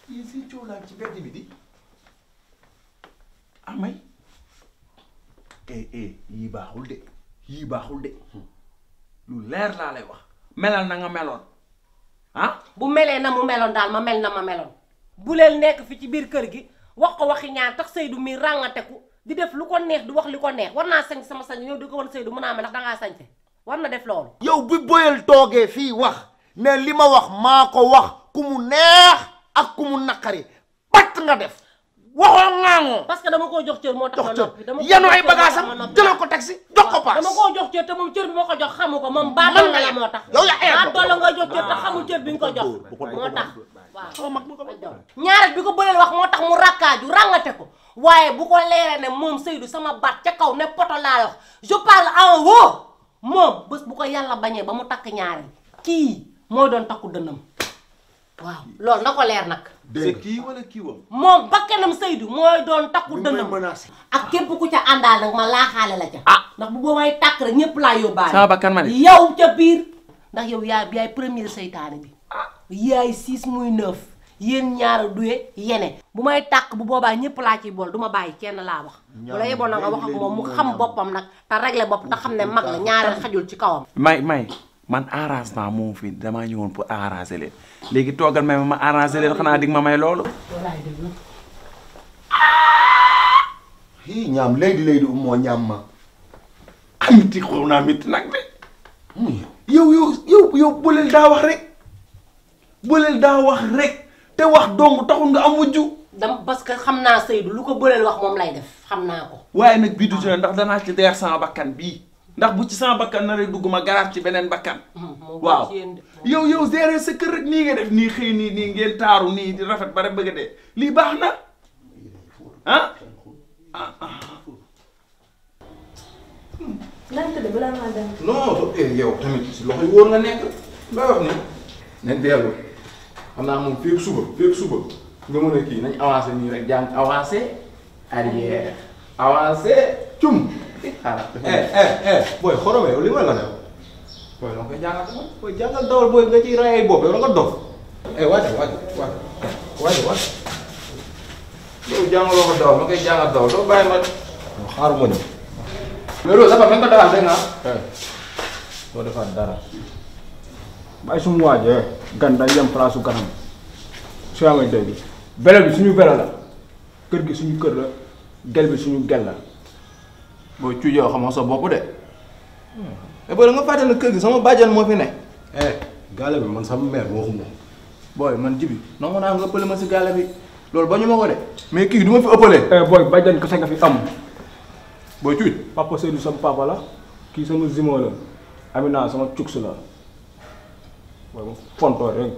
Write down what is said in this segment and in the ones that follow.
yéen seen coow laa ci mbedd mi di amay yii baaxul de yii baaxul de lu leer laa lay wax melal na nga meloon ah bu melee na mu meloon daal ma mel na ma meloon bu leen nekk fi ci biir kër gi wax ko waxi ñaan tax Seydou mi ràngateku di def lu ko neex di wax li ko neex war naa sañ sama sañ ñëw di ko wan Seydou mën naa ma ndax dangaa sañte war na def loolu yow bi Boyel toogee fii wax ne li ma wax maa ko wax ku mu neex ak ku mu naqari pat nga def waxoo ŋaangoo parce que dama koo jox cër moo tax ma noppi dama yanu ay bagage am jëlal ko taxi jox ko paas dama koo jox cër te moom cër bi ma ko jox xamu ko moom baadoo nga la moo tax yow yaa baadoo nga jox cër te xamul cër bi nga ko jox moo tax waaw ñaareel bi ko Boyel wax moo tax mu rakkaaju ràngate ko waaye bu ko leeree ne moom Seydou sama baat ca kaw ne poto laa wax je parle en haut moom bés bu ko yàlla bañee ba mu takk ñaareel kii mooy doon takku dënnam waaw loolu na ko leer nag c'est kii wala kii wam moom bakkanam Seydou mooy doon takku dënnam ak képp ku ca àndaal nag ma laaxaale la ca ndax bu boobay tàkk rek ñépp laa yóbbaale sama bakkan ma de yow ca biir ndax yow yaay premier seytaane bi yaay 6 muy 9 yéen ñaara duye yene bu may tàkk bu boobaa ñépp laa ciy bool du ma bàyyi kenn laa wax bu la yeboon na nga wax ak moom mu xam boppam nag te régler bopp te xam ne mag la ñaareel xajul ci kawam may man arrangement moom fii damaa ñëwoon pour arranger leen léegi toogal may ma arranger leen xanaa dig ma may loolu walaay déglu hii ñaam léegi moo ñaam ma amiti xaw naa métti nag de yow Boyel daa wax rek Boyel daa wax rek te wax dong taxul nga am wujju dam parce que xam naa Seydou lu ko Boyel wax moom lay def xam naa ko waaye nag bii du ci ndax danaa ci deer sama bakkan bii ndax bu ci sama bakkan na rek dugg ma garaaf ci beneen bakkan waaw yow gérer sa kër rek nii nga def nii xëy nii ngeen taaru nii di rafet ba rek bëgg a dee lii baax na lan tëdd balaa maa dem non yow tamit si loxo yi wóor nga nekk looy wax ni nañ dellu xam naa moom féeg suba nga mën a kii nañ avancé nii rek jàng avancé arrière avancé cum xaaral booy xorome yow li ma la ne booy la koy jàngal tamit booy jàngal dawal booy nga ciy rey ay bopp yow da nga dof waaj yow jàngaloo ko dawal ma koy jàngal dawal doo bàyyi ma xaaru ma ñëw mais loolu dafa ko defal dégg nga doo defaat dara bàyyi sumu waajee gan day yem place su ganam su amee dégg vélo bi suñu vélo la kër gi suñu kër la gel bi suñu gel la booy cuuj yow xamoo sa bopp de mais booy da nga fàtte ne kër gi sama bàjjan moo fi ne gaale bi man sama mère moo xumbo booy man jibi nangu naa nga ëppale ma si gaale bi loolu ba ñu ma ko de mais kii du ma fi ëppalee booy bàjjan kese nga fi am booy cuuj papa Seydou sama papa la kii sama zimo la Amina sama cuks la booy mu fontoo rek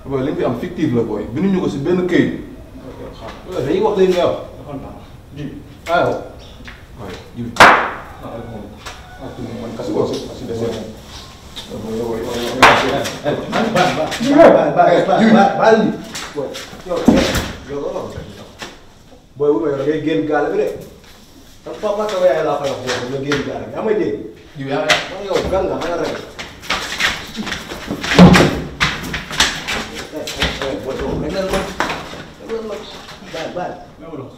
booy li ñu fi am fictif la booy binduñu ko si benn këyit dañuy wax léegi nga wax jibi waaw waaye jibi man kasi ko si desee booy wu ma yow da ngay génn gaal bi de dafa papa sama yaay laa koy wax boobu nga génn gaal bi yaa may dégg jibi yaa man yow gan nga xanaa rek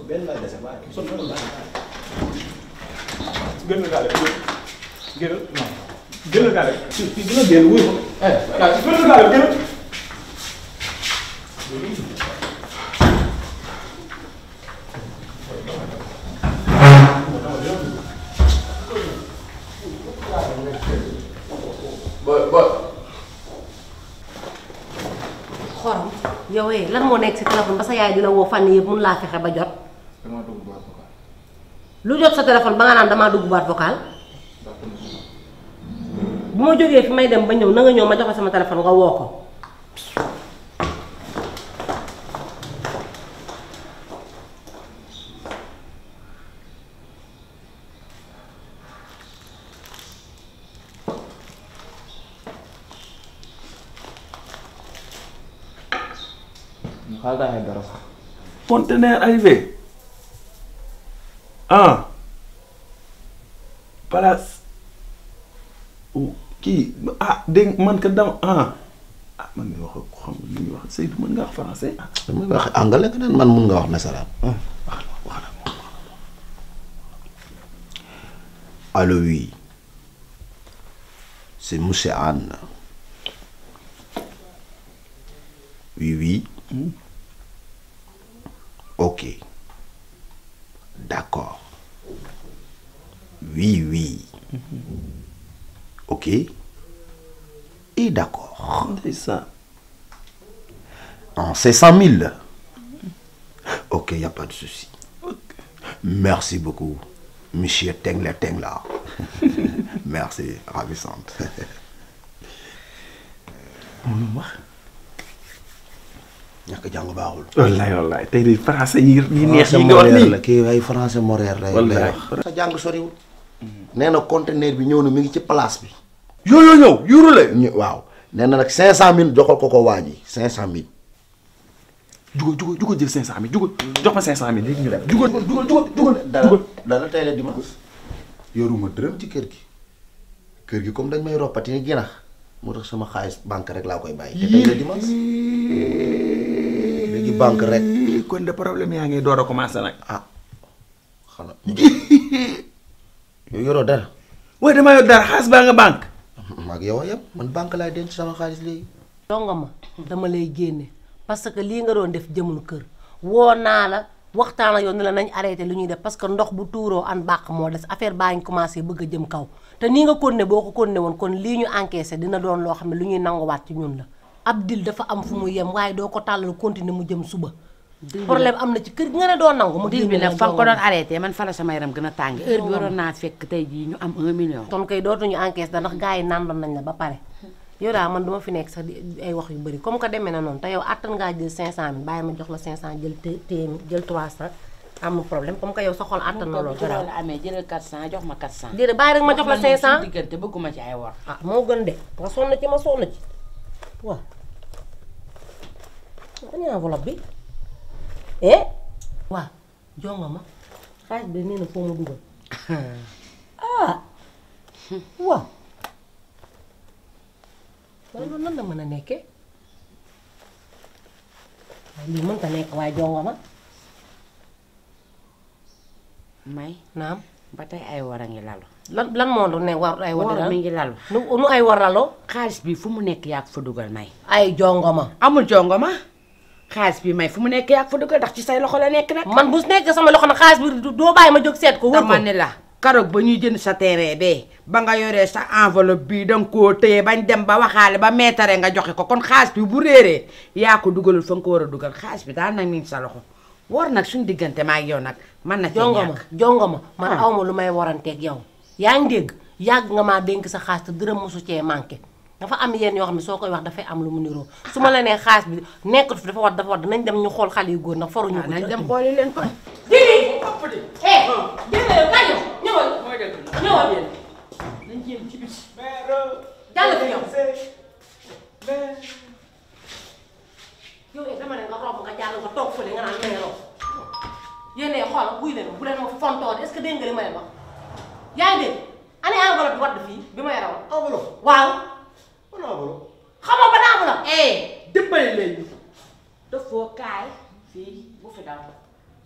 benn laa dese bàyyi son génn gaal bi génn gaal bi fii dina génn wuy ko génn gaal bi génn xorom yow lan moo nekk si téléphone ba sa yaay di la woo fànn yëpp mun laa fexe ba jot damaa dugg boîte vocale lu jot sa téléphone ba nga naan damaa dugg boîte vocale bu ma jógee fi may dem ba ñëw na nga ñëw ma jox la sama téléphone nga woo ko xaaral daa dara sax conteneur arrivé place kii dégg man kat dama man nga wax ko xam li ñuy wax Seydou mën nga wax français. mën nga wax anglais nga naan man mën nga wax nasaraan. wax na. Allô, oui. C'est Monsieur Anne. Oui. Ok. D'accord. Oui. Ok. Et d'accord. C'est ça. C'est 100 000. Ok, il n'y a pas de souci. Okay. Merci beaucoup. Monsieur Tengla. Merci, ravissante. wax. ñàkk jàng baaxul. wallaay tey de français yi neex yi nga wax nii la kii ay français moraire la. wallaay sa jàng soriwul. nee na conteneur bi ñëw na mi ngi ci place bi. yoo ñëw yuuru la. waaw nee na nag 500000 joxal ko waa ji 500000. jugal jël 500000 jugal jox ma 500000 léegi ñu dem. jugal. dara tey la dimanche. yoruma dërëm ci kër gi comme dañ may roppati ni ginax moo tax sama xaalis banque rek laa koy bàyyi. te tey la dimanche léegi banque rek. kon de problème yaa ngi door a commencé nag. xanaa yow yoroo dara. waaye damaa yor dara xaalis baa nga banque. maag yow a yem man banque laay denc sama xaalis léegi. donga ma dama lay génne parce que lii nga doon def jëmul kër woo naa la waxtaan ak yow ne la nañ arrêté lu ñuy def parce que ndox bu tuuroo an bàq moo des affaire baa ngi commencé bëgg a jëm kaw te nii nga konne boo ko konne woon kon lii ñu encaissé dina doon loo xam ne lu ñuy nanguwaat ci ñun la ab dil dafa am fu mu yem waaye doo ko tàllal continuer mu jëm suba problème am na ci kër gi nga ne doo nangu mu dil bi nag fa nga ko doon arrêté man fa la sama yaram gën a tàng heure bi waroon naa fekk tey jii ñu am 1 million ton kay dootuñu encaissé da ndax gars yi nandoon nañ la ba pare yow daal man duma fi nekk sax di ay wax yu bëri comme que demee na noonu te yow attan ngaa jël 500000 bàyyi ma jox la 500 jël 300 amul problème comme que yow sa xol attan na loolu garaaw la amee jëlal 400 jox ma 400 déedéet bàyyi rek ma jox la 500 diggante bëgguma ci ay war moo gën de nga sonn ci ma sonn ci waaw dañu enveloppe bi waaw jonga ma xaalis bi nee na foo ma dugal waaw waaye loolu nan la mën a nekkee waaye lii mënta nekk waaye jonga ma may naam ba tey ay war a ngi lalu lan moo doon ne war ay war mi ngi lalu nu ay war laloo xaalis bi fu mu nekk yaa ko fa dugal may ay jonga ma amul jongo ma xaalis bi may fu mu nekk yaa ko fa dugal ndax ci say loxo la nekk nag man bu nekk sama loxo nag xaalis bi doo bàyyi ma jóg seet ko wër ko dama ne la karoog ba ñuy jënd sa terrain bee ba nga yoree sa enveloppe bii danga koo téye bañ dem ba waxaale ba meetare nga joxe ko kon xaalis bi bu réeree yaa ko dugalul fa nga ko war a dugal xaalis bi daal nag ni sa loxo war nag suñu diggante ma ak yow nag man na ci ñàkk jongoma man awma lu may waranteeg yow yaa ngi dégg yàgg nga maa dénk sa xaalis te dërëm mosu cee manqué dafa am yenn yoo xam ne soo koy wax dafay am lu mu niroo su ma la nee xaalis bi nekkatu fi dafa war nañ dem ñu xool xale yu góor ndax faruñu ko nañ dem xooli leen ko didi jëlee kaño ñëwal nañ jéem ci biti jàll fi yow yow dama ne nga romb nga jàll nga toog fële nga naan meeroo yéen xool buy leen bu leen ma fontoo est-ce que dégg nga li ma leen wax yaa ngi dégg ani enveloppe bi wadd fii bi ma yore woon enveloppe waaw xamoo ba naa la dimbali leen dafoo kaay fii bu fi daw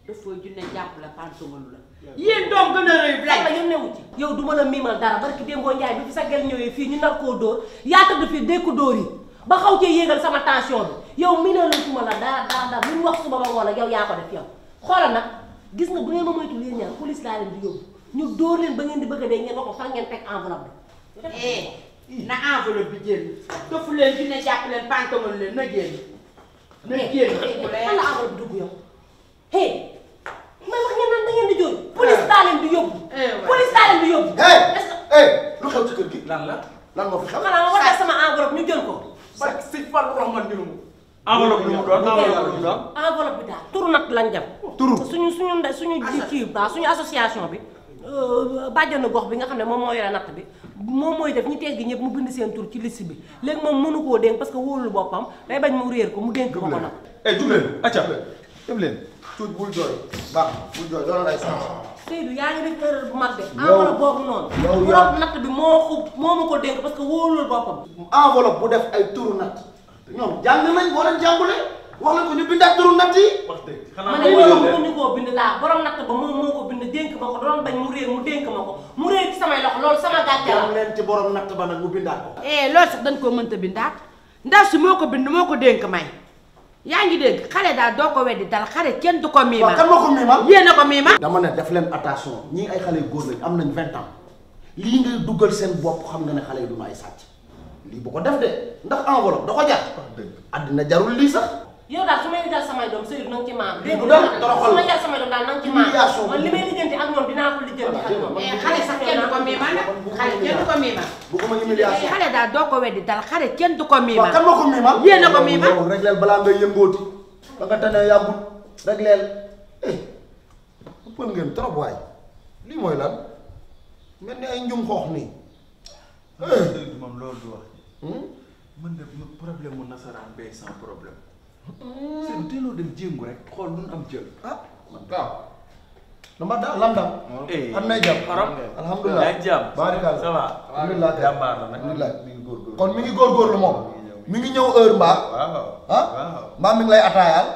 dafoo junne jàpp la pantomalu la yéen doom gën a rëy la yow newu ci yow du ma la miimal dara barki démboo Njaay bi fi sa gel ñëwee fii ñu nar koo dóor yaa tëdd fii dékku dóor yi ba xaw cee yéegal sama tension bi yow mi ne la suma la dara lu ñu wax suba ba ngoon ak yow yaa ko def yow xoolal nag gis nga bu ngeen ma moytu leen ñaar police laa leen di yóbbu ñu dóor leen ba ngeen di bëgg a dee ngeen wax ko fan ngeen teg enveloppe bi na enveloppe bi génn dafu leen junne jàpp leen pantomalu leen na génn na génn fan la enveloppe bi dugg yow man wax ngeen naan da ngeen di jooy police daa leen di yóbbu police daa leen di yóbbu lu xew ci kër gi lan moo fi xew xanaa ma war def sama enveloppe ñu jël ko enveloppe lu mu doon enveloppe bi daal turu nat lañ dem suñu kii ba suñu association bi bàjjanu gox bi nga xam ne moom moo yore natt bi moom mooy def ñu teggi ñëpp mu bind seen tur ci liste bi léegi moom mënu koo dénk parce que wóolul boppam day bañ mu réer ko mu dénk ko ko nag jug leen acca dem leen cuuj bul jooy baax bul jooy loolu lay sant. Seydou yaa ngi def erreur bu mag de. enveloppe boobu noonu. borom natt bi moo ma ko dénk parce que wóolul boppam. enveloppe bu def ay turu natt ñoom jàng nañ boo leen jàngulee wax nañ ko ñu bindaat turu natt yi. wax dëgg ma ne loolu ñu koo bind laa borom natt ba moom moo ko bind dénk ma ko doon bañ mu réer mu dénk ma ko mu réer ci samay loxo loolu sama gàcce la. dem leen ci borom natt ba nag mu bindaat ko. loolu sax dañ koo mënta bindaat ndax si moo ko bind moo ko dénk may yaa ngi dégg xale daal doo ko weddi dal xale kenn du ko miimal. waaw kan moo ko miimal. yéen a ko miimal. dama ne def leen attention ñii ay xale yu góor lañ am nañ 20 ans lii ngay duggal seen bopp xam nga ne xale yi du ay sàcc lii bu ko def de ndax enveloppe da ko jar. àddina jarul lii sax. yow daal su may dal samay doom Seydou na nga ci maam. lii bu dal toroxal su may dal samay doom daal na nga ci maam man li may lijjanti ak ñoom dinaa ko lijjanti ak ñoom. xale sax kenn du ko miimal nag xale kenn du ko miimal. bëgguma humiliation xale daal doo ko weddi dal xale kenn du ko miimal. waaw kan moo ko miimal. yéen a ko miimal. yow régleel balaa ngay yëngooti ba nga tane yàggul régleel ëppal ngeen trop waay lii mooy lan mel ni ay njum xoox nii. Seydou moom loolu du wax man de problème mu nasaraan bay sans problème Seydou teeloo dem jéngu rek xool nun am jël man waaw dama da lamdam am nay jàmm xaram alhamdulilah yaa ngi jàmm barikal ça va alhamdulilah jàmbaar la nag alhamdulilah mi ngi góorgóorlu kon mi ngi góorgóorlu moom mi ngi ñëw heure mbaa mbaa mi ngi lay ataayaal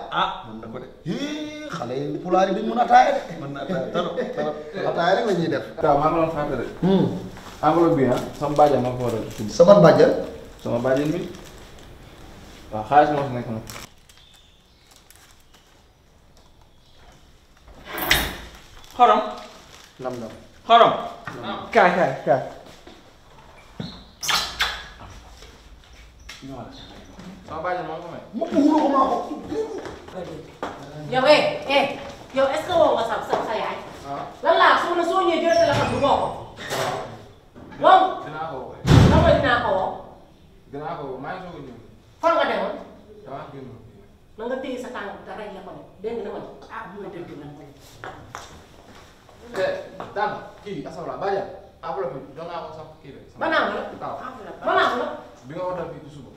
mën na ko de hii xale yi pulaar yi duñ mun ataaya de mën na trop ataaya rek la ñuy def waaw maa ngi doon fàtte rek. enveloppe bi sama bàjjan moo ko war a tudd. sama bàjjan sama bàjjan bi waaw xaalis moo fi nekk nag. xorom lamdam xorom kaay kaay kaay sama bàjjan moo ko may. mu wuro ko maa ko yow yow est-ce que woo nga sa yaay. lan laa su ma soo ñëwee jël téléphone bi woo ko. woo. dinaa ko woo. lan mooy dinaa ko woo. dinaa ko woo maa ngi soog a ñëw. fan nga demoon. damaa génn. na nga téye sa tànk te rek la ko ne dégg nga ma ne. mooy dëgg nag mooy. Tante kii asawla bàjjan enveloppe bi jox naa ko sax kii rek. banaan la. waaw banaan la. bi nga war a def fii ci suba.